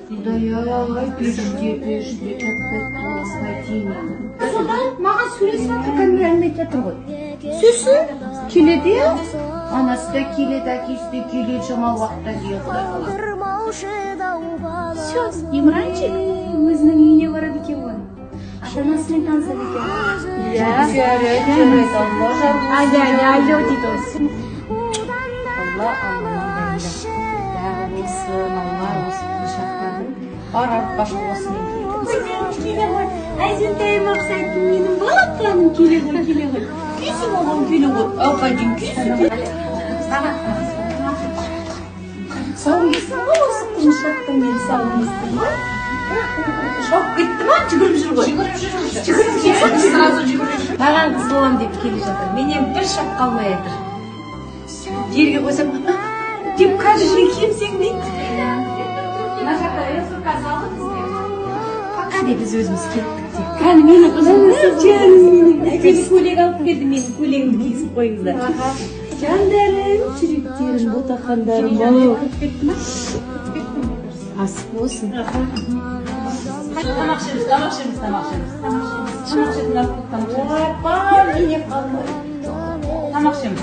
Құдай-ай, періште, періште, тәтті қайтейін енді. Содан маған сөйлесіп жатыр, кәдімгі әңгіме айтып жатыр ғой. Сосын келеді, анасы да келеді, әкесі де келеді, шамалы уақыттан кейін, құдай қаласа. Все, Имранчик өзінің үйіне барады екен ғой. Ата-анасымен танысады екен. Иә. Жарайды, жарайды, Алла жар болсын. Әлі, әлі, әлі дейді осы. Алла алла болсын, Алла осы құлшақтардың бар артпашық осымен Келе ғой, Айзентайыма ұқсайтын менің балапаным, келе ғой, келе ғой. Күйсің оған, келе ғой, апайдың күйсің. Тұсауын кестің ғой, осы құлыншақтың мен тұсауын кестім ғой. Шауып кетті ма, жүгіріп жүр ғой. Жүгіріп жүр уже. Жүгіріп жүр, сразу жүгіріп жүр. Маған қыз боламын деп келе жатыр. Менен бір шақ қалмай жатыр. Жерге қойсам, деп кәдімгідей кемсең дейді. Мына жақта СВК салды бізге. Пока деп біз өзіміз кеттік деп. Кәні менің қызым, жаным менің. Әдемі көйлек алып келді, менің көйлегімді кигізіп қойыңыздар. Жандарым, жүректерім, ботақандарым. Ау. Ас болсын. Тамақ ішеміз, тамақ ішеміз, тамақ ішеміз. Тамақ ішетін, тамақ ішеміз. Ойбай, менен қалмай. Тамақ ішеміз.